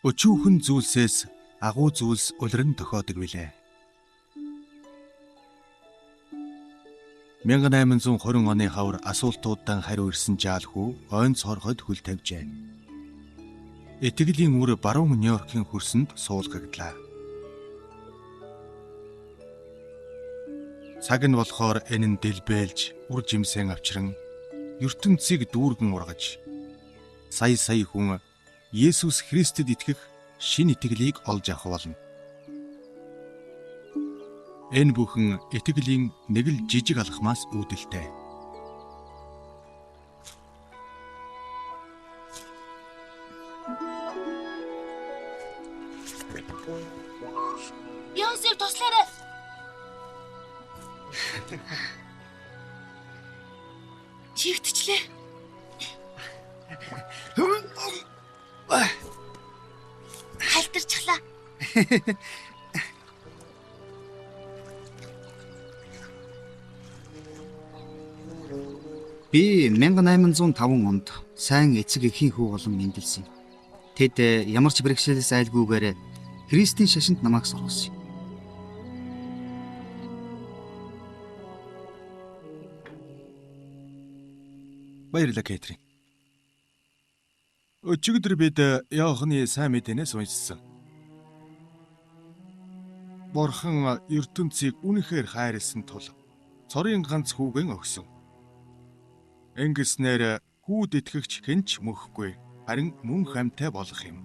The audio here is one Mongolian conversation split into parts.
Өчүүхэн зүйлсээс агуу зүйлс улиран тохиодог билээ. 1820 оны хавар асуултуудтан хариу ирсэн жаалхүү ойн цорхойд хөл тавьжээ. Итгэлийн үр баруун Нью-Йоркийн хөрсөнд суулгаглаа. Цаг нь болохоор энэ нь дэлбэлж, үр жимсэн авчран ертөнцийг дүүргэн ургаж сая сая хүн Есүс Христэд итгэх шинэ итгэлийг олж авах болно. Энэ бүхэн итгэлийн нэг л жижиг алхмаас үүдэлтэй. Йосеф туслаарай. Чигтчлээ. Халтарчлаа. Би 1805 онд сайн эцэг эхийн хүү болон мэндэлсэн. Тэд ямар ч бэрхшээлээс айлгүйгээр Христийн шашинд намайг сургасан юм. Баярлалаа, Кэтрин. Өчигдөр бид Иохны сайн мэдээнээс уншсан. Бурхан ертөнцийг үнэхээр хайрлсан тул цорын ганц хүүгэн өгсөн. Ингэснээр хүүд итгэгч хэн ч мөхгүй, харин мөн хамтай болох юм.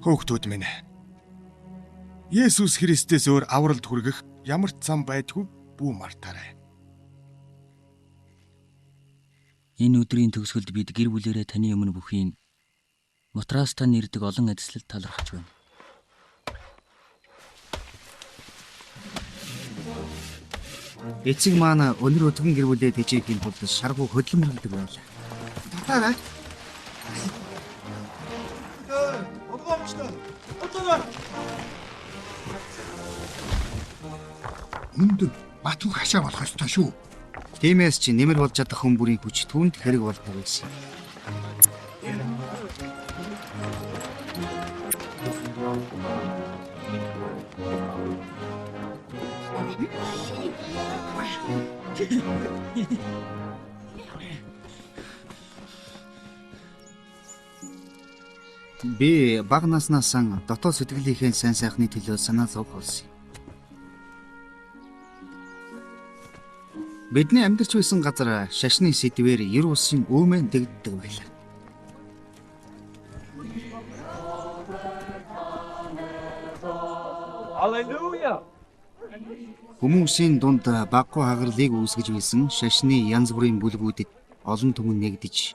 Хөөхтүүд минь. Есүс Христээс өөр авралд хүргэх ямар ч зам байдгүй бүү мартаарай. Энэ өдрийн төгсгөлд бид гэр бүлээрээ таны өмнө бүхийн Матраас тань ирдэг олон адислалд талархаж байна. Эцэг маань өнөр өдгөн гэр бүлээ тэжээхийн тулд шаргуу хөдөлмөрлөдөг байлаа. Татаарай. Хүнд батгүй хашаа болох ёстой шүү. Тиймээс чи нэмэр болж чадах хүн бүрийн хүч түүнд хэрэг болдог байсан. Би бага наснаас дотоод сэтгэлийнхээ сайн сайхны төлөө санаа зовх болсон юм. Бидний амьдарч байсан газар шашны сэдвээр ер усын өөмөн дэгддэг байлаа. Аллилуйя. Хүмүүсийн дунд баггүй хагарлыг үүсгэж байсан шашны янз бүрийн бүлгүүдэд олон түмэн нэгдэж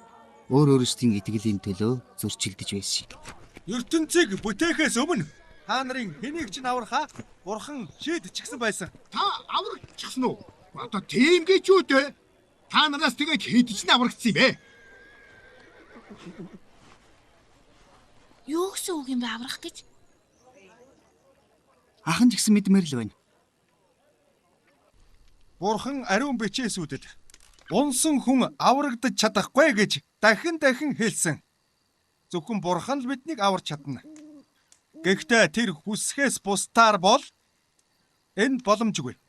өөр өөрсдийн итгэлийн төлөө зөрчилдөж байсан юм. Ертөнцийг бүтээхээс өмнө та нарын хэнийг ч аврахаа Бурхан шийдчихсэн байсан. Та аврагчихсан уу? Одоо тийм гэж юу дээ? Та нараас тэгээд хэд ч нь аврагдсан юм бэ? Юу гэсэн үг юм бэ аврах гэж? Ах нь ч гэсэн мэдмээр л байна. Бурхан ариун бичээсүүдэд унсан хүн аврагдаж чадахгүй гэж дахин дахин хэлсэн. Зөвхөн Бурхан л биднийг аварч чадна. Гэхдээ тэр хүсхээс бусдаар бол энэ боломжгүй.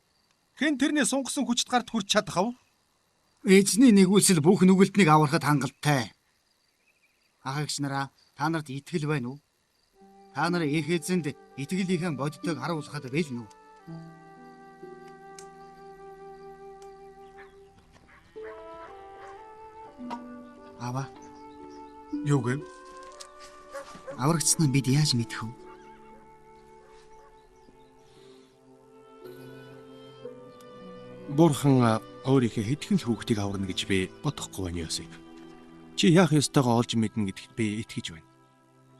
Хэн тэрний сунгасан хүчит гарт хүрч чадах вэ? Эзний нэгүүлсэл бүх нүгэлтнийг аврахад хангалттай. Ах эгч нараа, та нарт итгэл байна уу? Та нар их эзэнд итгэлийнхээ бодитойг харуулхад бэлэн үү? Аава. Юу гэв? Аврагдсан нь бид яаж мэдэх вэ? Бурхан өөрийнхөө хэдхэн л хүүхдийг аварна гэж би бодохгүй байна, Йосеф. Чи яах ёстойгоо олж мэднэ гэдэгт би итгэж байна.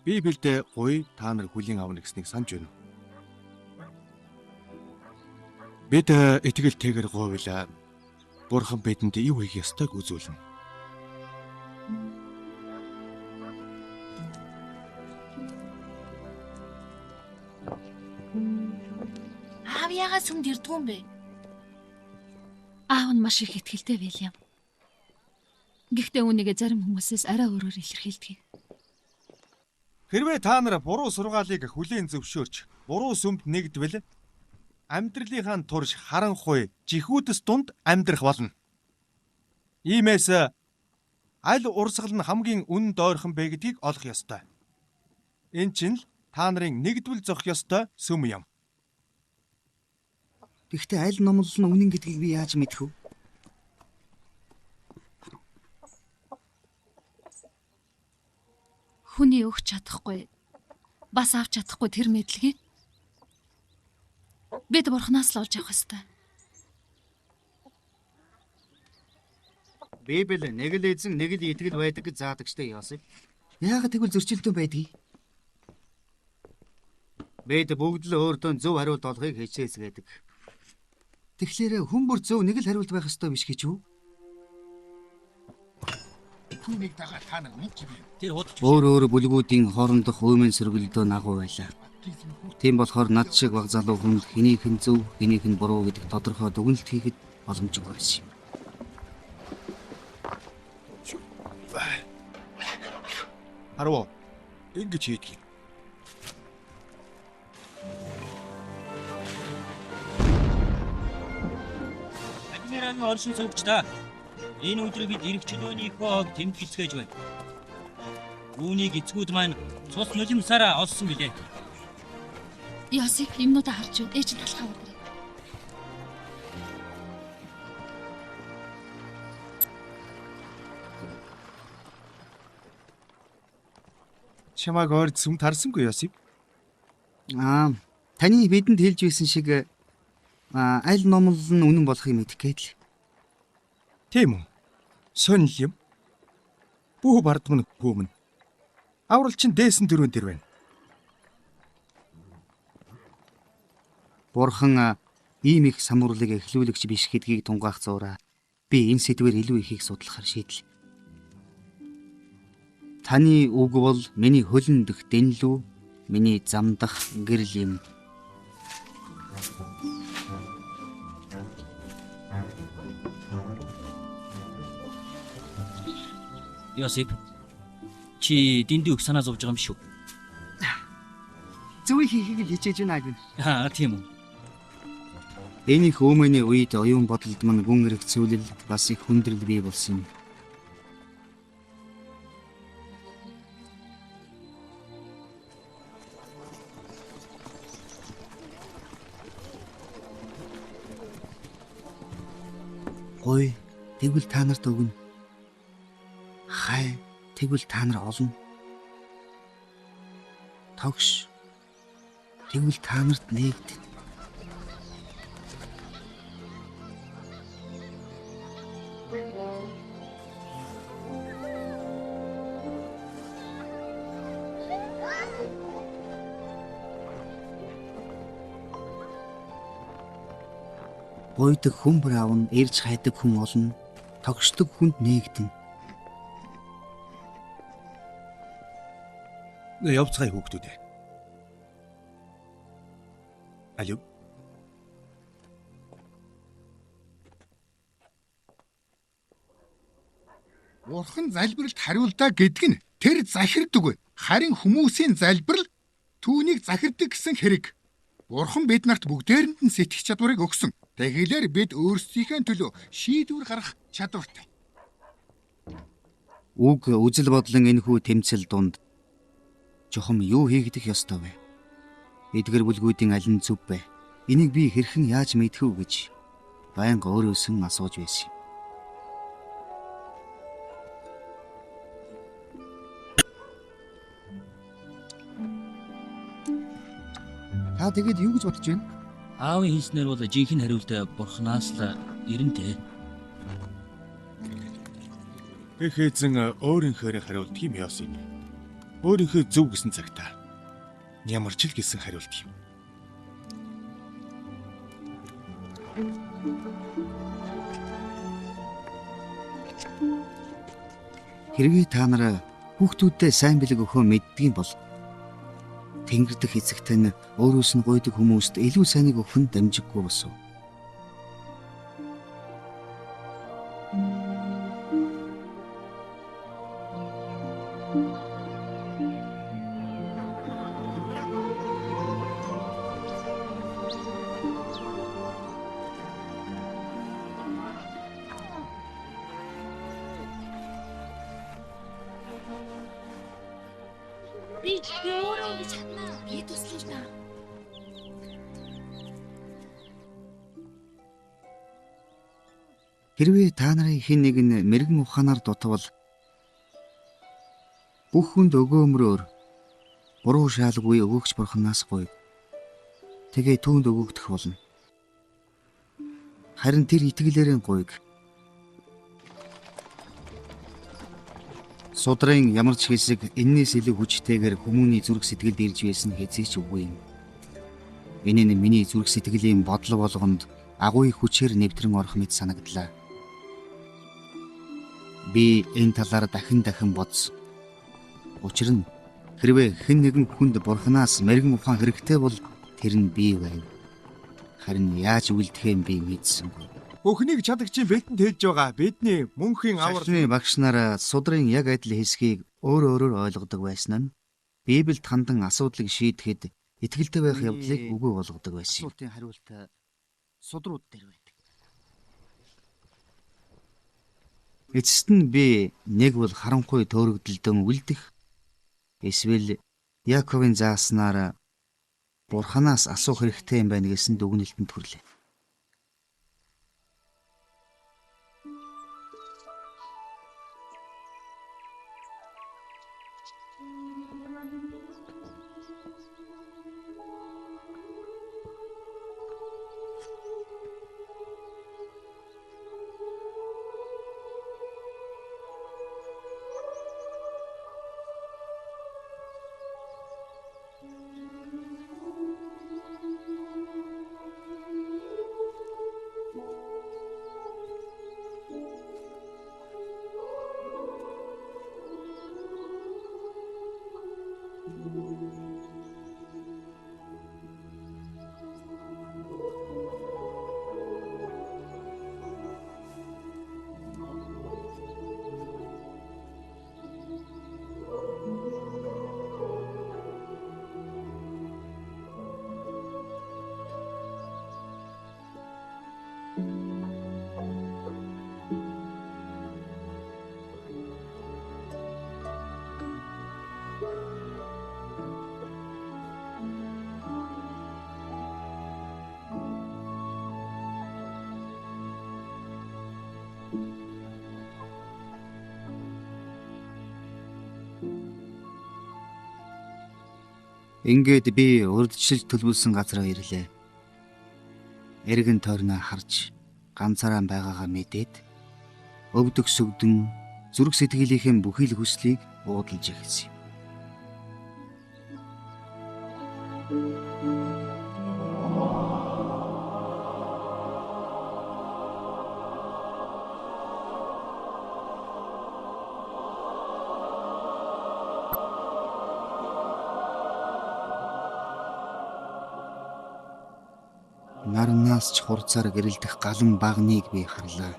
Библиэд гуй та нар хүлийн авна гэснийг санаж байна уу? Бид итгэлтэйгээр гуйвал Бурхан бидэнд юу хийх ёстойг үзүүлнэ. Аав яагаад сүмд ирдгүй юм бэ? Аав нь маш их итгэлтэй байл юм. Гэхдээ үүнийг зарим хүмүүсээс арай өөрөөр илэрхийлдэг. Хэрвээ та нар буруу сургаалыг хүлээн зөвшөөрч, буруу сүмд нэгдвэл амьдралынхаа турш харанхуй жихүүдэс дунд амьдрах болно. Иймээс аль урсгал нь хамгийн үнэн дойрхон бэ гэдгийг олох ёстой. Энэ чинь л та нарын нэгдвэл зохих ёстой сүм юм. Гэхдээ аль номлол нь үнэн гэдгийг би яаж мэдэх вэ? Хүний өгч чадахгүй, бас авч чадахгүй тэр мэдлэгийг бид Бурханаас л олж авах ёстой. Библи нэг л эзэн, нэг л итгэл байдаг гэж заадаг штэ Йосеф. Яагаад тэгвэл зөрчилдөөн байдгийг? Бид бүгд л өөртөө зөв хариулт олохыг хичээцгээдэг. Тэгэхээр хүн бүр зөв нэг л хариулт байх ёстой биш гэж үү? Түүнийг дагаад та нар мэдж байна. Тэр худалч Өөр өөр бүлгүүдийн хоорондох уйман сэргэлдөө нагуу байлаа. Тийм болохоор над шиг баг залуу хүнд хэнийх нь зөв, хэнийх нь буруу гэдэг тодорхой дүгнэлт хийхэд боломжгүй байсан юм. Харав уу? Ингэж хийдэг юм. Адмирал оршин суугчдаа. Энэ өдрийг бид эрх чөлөөнийхөө хог тэмдэглэцгээж байна. Үүнийг эцгүүд маань цус нулимсаараа олсон билээ. Йосеф юмнуудаа харж байна. Ээж нь талхаа өдрөө. Чамайг ойр сүмд харсангүй Йосеф. Аа, таны бидэнд хэлж байсан шиг аль номлол нь үнэн болохыг мэдэх гээд л. Тийм үү? Сонир юм. Бүү бардамн хүүмэн. Аврал чинь дээсэн дөрөөн дээр байна. Бурхан ийм их самуурлыг эхлүүлэгч биш гэдгийг тунгаах зуураа. Би энэ сэдвээр илүү ихийг судлахар шийдлээ. Таны үг бол миний хөлн дэх дэнлүү, миний замдах гэрэл юм. Йосеф, чи дэндүү их санаа зовж байгаа юм шүү. Зөв хийхийг л хичээж байна Альвин. Аа, тийм үү. Энэ их өмнөний үед оюун бодолд мань гүн эргэцүүлэл бас их хүндрэл бий болсон юм. Гуй, тэгвэл та нарт өгнө. Хай, тэгвэл та нар олно. Тогш, тэгвэл та нарт нээгдэнэ. Гуйдаг хүн бүр авна, ирж хайдаг хүн олно, тогшдог хүнд нээгдэнэ. Явцгаая хүүхдүүд ээ. Алив. Бурхан залбиралд хариулдаа гэдэг нь тэр захирдаг. Харин хүмүүсийн залбирал түүнийг захирдаг гэсэн хэрэг. Бурхан бид нарт бүгдээрэнд нь сэтгэх чадварыг өгсөн. Тэгэхлээр бид өөрсдийнхээ төлөө шийдвэр гаргах чадвартай. Үг үзэл бодлон энэхүү тэмцэл дунд чухам юу хийгдэх ёстой вэ? Эдгэр бүлгүүдийн аль нь зөв вэ? Энийг би хэрхэн яаж мэдэх вэ гэж байнга өөрөөсөн асууж байсан юм. Та тэгээд юу гэж бодож байна? Аавын хэлснээр бол жинхэнэ хариулт бурханаас л ирнэ. Их эзэн өөрийнхөө хариулт юм Йосеф. Өөрийнхөө зөв гэсэн цагта ямар ч л гэсэн хариулт юм. Хэрвээ та нар хүүхдүүдэд сайн бэлэг өгөхөө мэддэг юм бол Тэнгэр дэх эцэг тань өөрөөс нь гуйдаг хүмүүст илүү сайныг өгөх нь дамжиггүй босов. Би өөрөө ингэж чаднаа. Би туслая та. Хэрвээ та нарын хэн нэг нь мэрэгэн ухаанаар дутвал бүх хүнд өгөөмрөөр буруу шаалгүй өгөгч бурханаас гуйг. Тэгээ түүнд өгөгдөх болно. Харин тэр итгэлээрээ гуйг. Судрын ямар ч хэсэг эннээс илүү хүчтэйгээр хүмүүний зүрх сэтгэлд ирж байсан хэзээ ч үгүй юм. Энэ нь миний зүрх сэтгэлийн бодол болгонд агуй хүчээр нэвтрэн орох мэт санагдлаа. Би энэ талаар дахин дахин бодсон. Учир нь хэрвээ хэн нэгэн хүнд бурханаас мэрэгэн ухаан хэрэгтэй бол тэр нь би байв. Харин яаж үлдэхээ би мэдсэнгүй. Бүхнийг чадагчийн бидэнд хэлж байгаа бидний мөнхийн авар Шашны багш нар судрын яг адил хэсгийг өөр өөрөөр ойлгодог байсан нь Библиэд хандан асуудлыг шийдэхэд итгэлтэй байх явдлыг үгүй болгодог байсан. Асуултын хариулт судрууд дээр байдаг. Эцэст нь би нэг бол харанхуй төөрөгдөлдөн үлдэх эсвэл Яаковын зааснаар Бурханаас асуух хэрэгтэй юм байна гэсэн дүгнэлтэнд хүрлээ. Ингээд би урдчилж төлөвлөсөн газараа ирлээ. Эргэн тойрноо харж ганцаараа байгаагаа мэдээд өвдөг сүгдэн зүрх сэтгэлийнхээ бүхий л хүслийг уудалж эхэлсэн юм. Нарнаас ч хурцаар гэрэлдэх галан багныг би харлаа.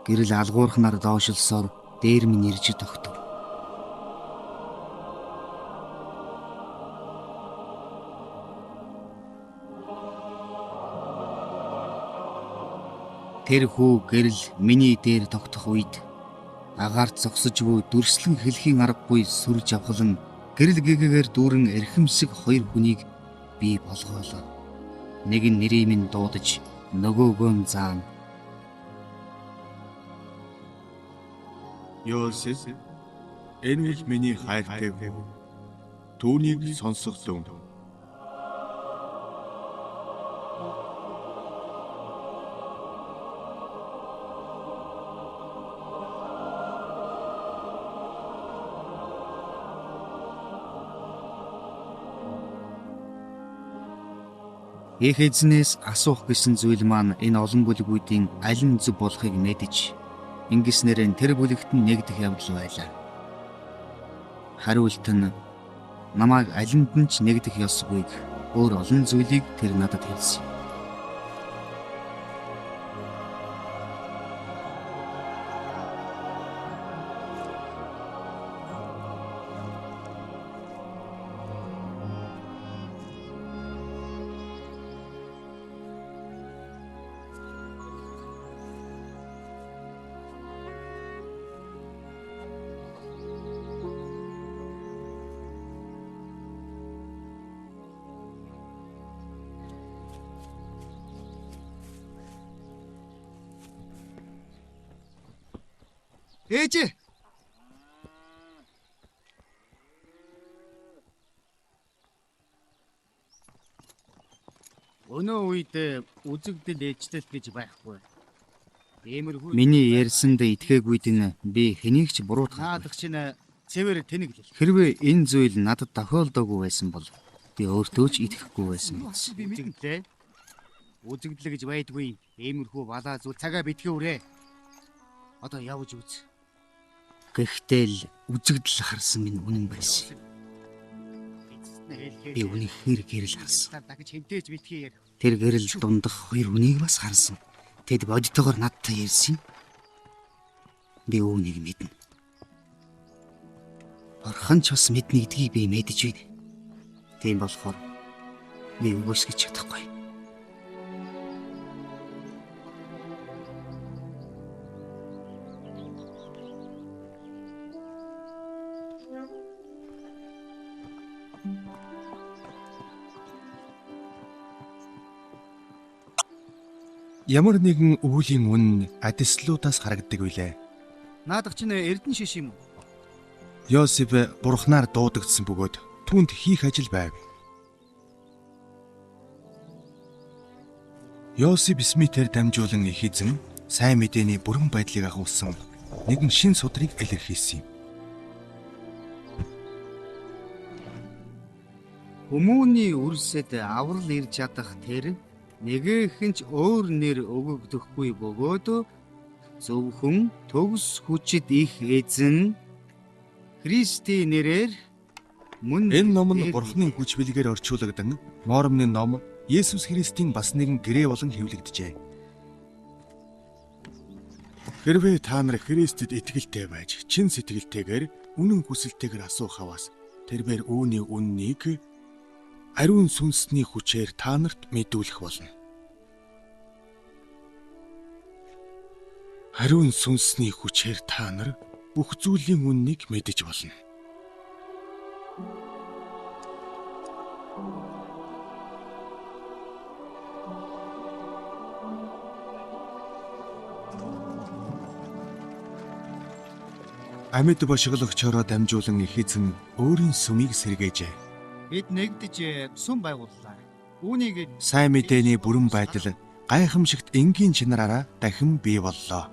Гэрэл алгуурхнаар доошилсоор дээр минь ирж тогтов. Тэр хүү гэрэл миний дээр тогтох үед агаарт зогсож буй дүрслэн хэлхийн аргагүй сүр жавхлан гэрэл гэгэгээр дүүрэн эрхэмсэг хоёр хүнийг би болгоолоо. Нэг нь нэрийг минь дуудаж нөгөөгөө нь заана. Йосеф, энэ л миний хайртай хүү. Түүнийг сонсох зүүн. Их эзнээс асуух гэсэн зүйл маань энэ олон бүлгүүдийн аль нь зөв болохыг мэдэж ингэснээр нь тэр бүлэгт нь нэгдэх явдал байлаа. Хариулт нь намайг алинд нь ч нэгдэх ёсгүйг өөр олон зүйлийг тэр надад хэлсэн. Ээжээ. Өнөө үед үзэгдэл ээжлэл гэж байхгүй. Иймэрхүү Миний ярьсанд итгээгүйд нь би хэнийг ч буруутгахгүй. Наадах чинь цэвэр тэнэглэл. Хэрвээ энэ зүйл надад тохиолдоогүй байсан бол би өөртөө ч итгэхгүй байсан биз. Үзэгдлээ. Үзэгдэл гэж байдгүй. Иймэрхүү балаа зүйл цагаа битгий үрээ. Одоо явж үз. Гэхдээ л үзэгдэл харсан минь үнэн байсан. Би үнэхээр гэрэл харсан. Тэр гэрэл дундах хоёр хүнийг бас харсан. Тэд бодитоогоор надтай ярьсан юм. Би үүнийг мэднэ. Бурхан ч бас мэднэ гэдгийг би мэдэж байна. Тийм болохоор би үгүйсгэж чадахгүй. Ямар нэгэн өвлийн үн адислуудаас харагддаг билээ. Наадах чинь эрдэнэ шиш юм уу? Йосеф бурхнаар дуудагдсан бөгөөд түүнд хийх ажил байв. Йосеф Смитээр дамжуулан их эзэн сайн мэдээний бүрэн байдлыг агуулсан нэгэн шин судрыг илэрхийлсэн юм. Хүмүүний үрсэд аврал ирж чадах тэр нэгэхэн ч өөр нэр өгөгдөхгүй бөгөөд зөвхөн төгс хүчит их эзэн Христийн нэрээр мөн Энэ ном нь Бурхны хүч бэлгээр орчуулагдан Мормны ном Есүс Христийн бас нэгэн гэрээ болон хэвлэгджээ. Хэрвээ та нар Христэд итгэлтэй байж чин сэтгэлтэйгээр үнэн хүсэлтэйгээр асуух аваас тэрбээр үүний үннийг ариун сүнсний хүчээр та нарт мэдүүлэх болно. Ариун сүнсний хүчээр та нар бүх зүйлийн үннийг мэдэж болно. Амьд бошиглагчороо дамжуулан их эзэн өөрийн сүмийг сэргээжээ. Бид нэгдэж сүм байгууллаа. Үүнийг Сайн мэдээний бүрэн байдал гайхамшигт энгийн чанараараа дахин бий боллоо.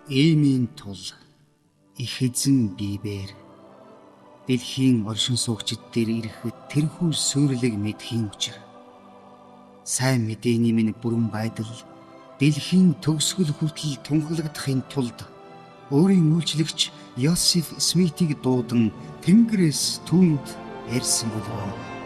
Иймийн тул их эзэн бибээр дэлхийн оршин суугчид дээр ирэхэд тэрхүү сүрлэг мэдхийн учир сайн мэдээний минь бүрэн байдал дэлхийн төгсгөл хүртэл тунхаглагдахын тулд өөрийн үйлчлэгч Йосеф Смитийг дуудан Тэнгэрээс түүнд ярьсан болов.